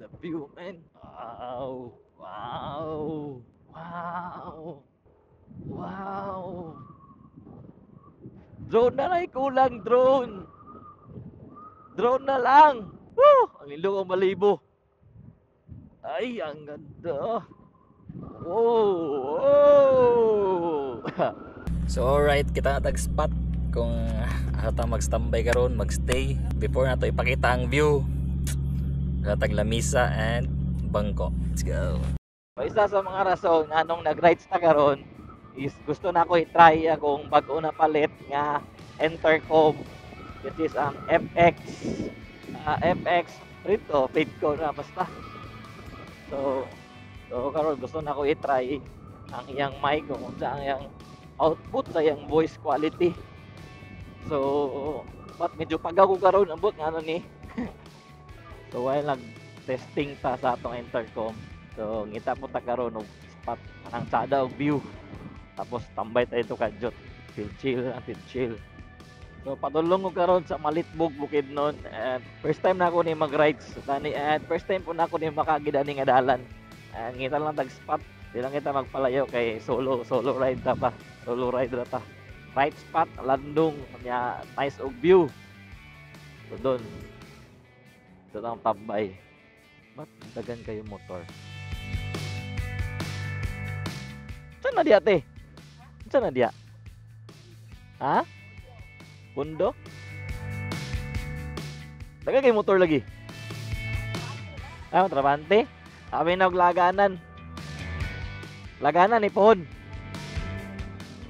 The view, man. Wow. Wow. Wow. Wow. Drone na lang, kulang drone. Drone na lang. Woo! Ang ilong ang malibo. Ay, ang ganda. Whoa! Whoa! So alright, kita na tag spot kung asa ta mag-standby karon, magstay before nato ipakita ang view. Sa tag lamisa and bangko. Let's go. Isa sa mga rason nganong nag-rides ta karon is gusto na ko i-try akong bag-o na palit nga intercom. This is ang FX FX rito, paid ko na basta. So karon gusto na ko i-try ang iyang mic kung unsa ang iyang output sa iyang voice quality. So, but medyo pagaw ko karon, ambot ngano ni. So while nag-testing ta sa atong intercom, so ngita po ta karon og spot ang sada og view. Tapos tambay ta dito kadyot. Chill chill, ang chill chill. So padulong ko karon sa Malitbog, Bukidnon, and first time na ako ni mag-rides tani and first time po na ako ni makaagi ani nga dalan. And ngita lang tag spot, di lang kita magpalayo kay solo solo ride ta pa. Solo ride ra ta. Right spot, landong, nya nice og view. So doon. Doon ang tambay. Ba't dagan kayo motor? Saan na diya, te? Saan na diya? Ha? Pundo? Dagan kayo motor lagi? Ah, trabante? Kami na og laganan. Laganan ni Pohon.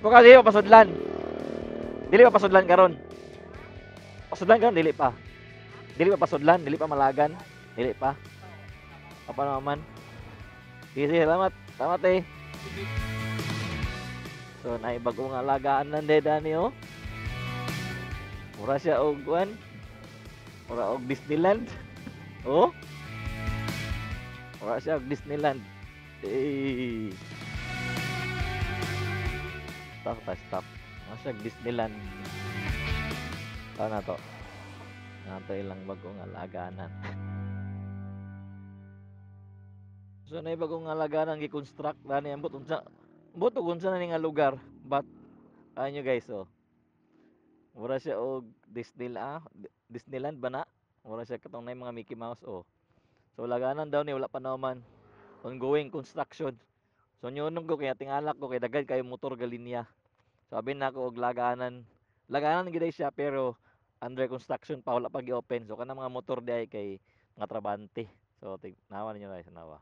Kung kasi pa pasudlan. Dili pa pasudlan karon. Pasudlan karon dili pa. Dili pa pasudlan, dili pa malagan, dili pa. Apa naman? Sige, sige, salamat. Salamat eh. So naibago nga alagaan nan de dani oh. Mura siya og kuan. Mura og Disneyland. Oh. Mura siya og Disneyland. Eh. Stop, stop, stop. Mura siya og Disneyland. Tao na to. Nato ilang bagong alaganan. So na bagong alaganan gi-construct dani, ambot unsa. Ambot og unsa na ni nga lugar, but ayo guys oh. Mura siya og Disneyland, Disneyland ba na? Mura siya katong nay mga Mickey Mouse oh. So laganan daw ni wala pa naman, ongoing construction. So nyunog ko kaya tingalak ko kay daghan kayo motor galinya. Sabi na ako og laganan. Laganan gid siya pero under construction pa, wala pa gi-open. So kanang mga motor diay kay mga trabante. So nawa ninyo guys, nawa.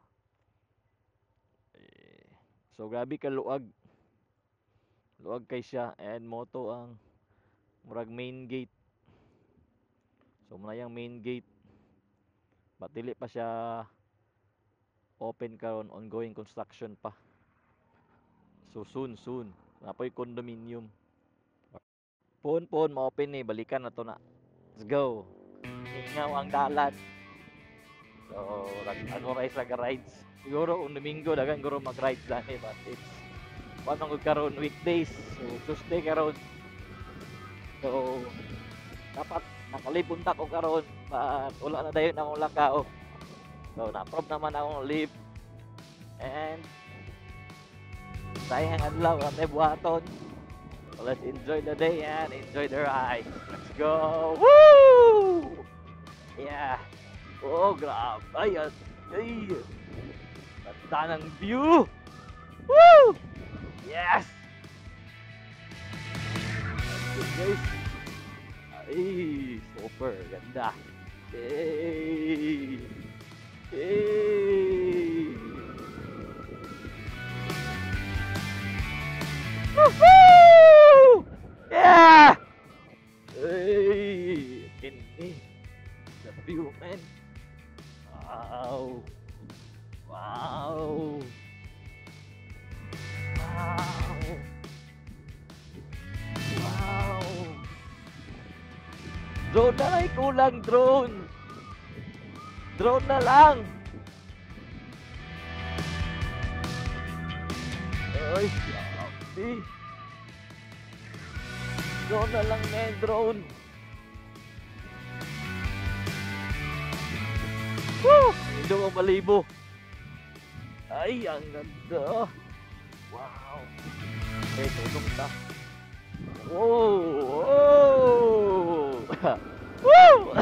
So grabe ka luag. Luag kay siya and moto ang murag main gate. So muna yang main gate. But dili pa siya open karon, ongoing construction pa. So soon, soon. Napoy condominium. Pon pon ma-open ni, balikan na to na. Let's go. Ingaw ang dalan. So ako ra sa rides. Siguro kung Domingo daghan guro mag-rides dani, but it's kuan man gud karon, weekdays. So Tuesday karon. So dapat nakalibon ta ko karon but wala na dayon akong lakaw. So na-approve naman akong leave. And sayang adlaw atay buhaton. So let's enjoy the day and enjoy the ride. Let's go! Woo! Yeah! Oh, grabe! Ay, ay! Ganda ng view! Woo! Yes! Guys! Ay, super ganda! Hey! Hey! Woohoo! Yeah! Hey! Tindi! The view, man! Wow! Wow! Wow! Wow! Drone na lang, kulang drone! Drone na lang! Ay, grabe! Drone na lang, man, drone! Woo! Bundok ang balibo. Ay, ang ganda. Wow. Okay, tulog ta. Wow! Wow! Woo!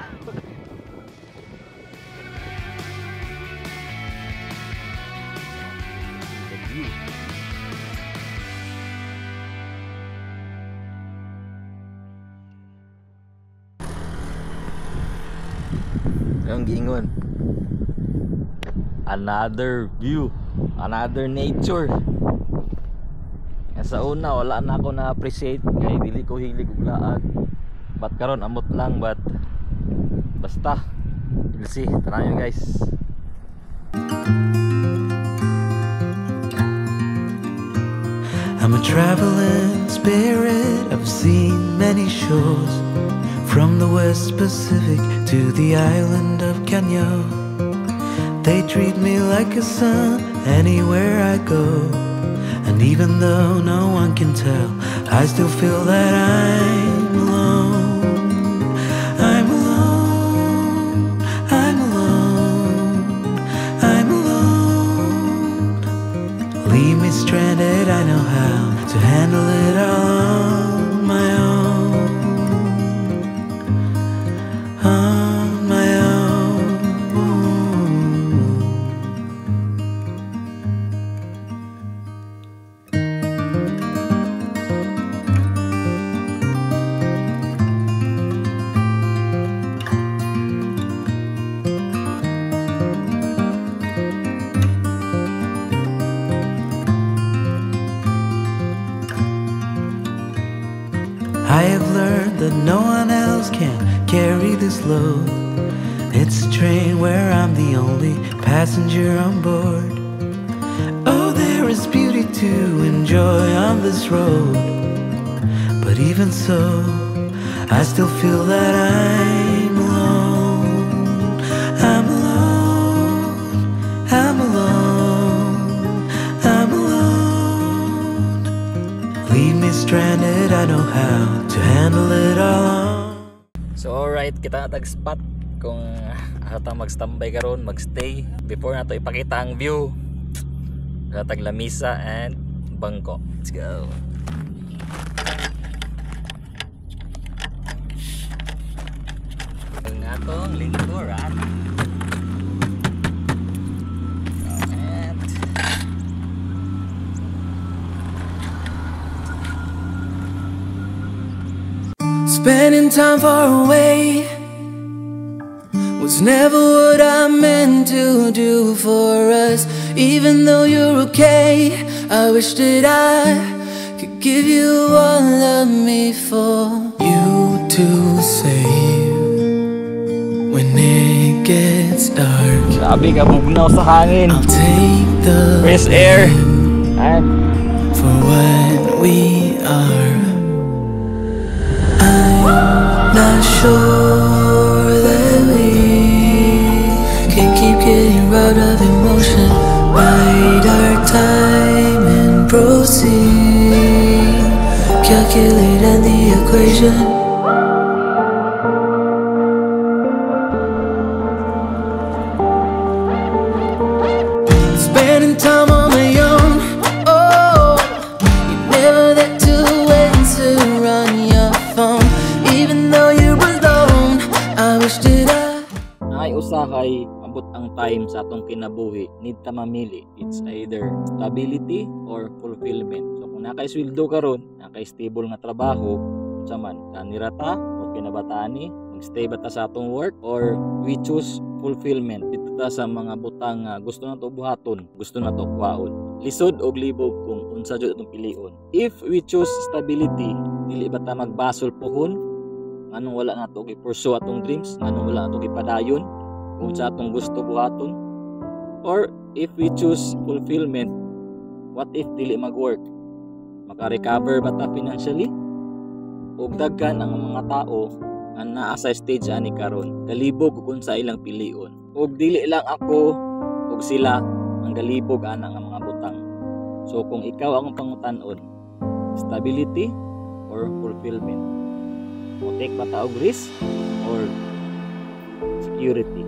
The view. Ang giingon. Another view, another nature. Nga sa una wala na ako na-appreciate kay dili ko hilig og laag. But karon amot lang, but basta we'll see. Tara nyo, guys. I'm a traveling spirit, I've seen many shores, from the West Pacific to the island of Kenya. They treat me like a son anywhere I go, and even though no one can tell, I still feel that I'm alone. I'm alone, I'm alone, I'm alone. Leave me stranded, I know how to handle it all on my own. On my own. I have learned that no one else can carry this load. It's a train where I'm the only passenger on board. Oh, there is beauty to enjoy on this road. But even so, I still feel that I'm alone. I'm alone, I'm alone, I'm alone. Leave me stranded, I know how to handle it all. So alright, kita na tag spot kung asa ta mag-standby karon, magstay. Before nato ipakita ang view, sa tag lamisa and bangko. Let's go. Ang atong lingkuran. And Spending time far away was never what I meant to do for us. Even though you're okay, I wish that I could give you all of me for you to save when it gets dark. Grabe ka bugnaw sa hangin. I'll take the Fresh air. blame And for what we are. I'm not sure that we can keep getting robbed of emotion. Bide our time and proceed, calculating the equation. Spending time on my own. Oh, you're never there to answer on your phone. Even though you're alone, I wish that I Ay usahay abot ang time sa atong kinabuhi, need ta mamili. It's either stability or fulfillment. So kung nakay sweldo karon, nakay stable nga trabaho, unsa man, kanira ta o kinabataan ni, magstay ba ta sa atong work or we choose fulfillment dito ta sa mga butang nga gusto nato buhaton, gusto nato kuhaon. Lisod og libog kung unsa jud atong pilion. If we choose stability, dili ba ta magbasol pohon? Anong wala nato gi-pursue atong dreams? Anong wala nato gipadayon kung sa atong gusto buhaton? Or if we choose fulfillment, what if dili mag-work? Maka-recover ba ta financially? Og daghan ang mga tao nga naa sa stage ani karon, galibog og unsa ilang pilion. Og dili lang ako og sila ang galibog ana nga mga butang. So kung ikaw ang pangutan-on, stability or fulfillment? Mo take ba ta og risk or security?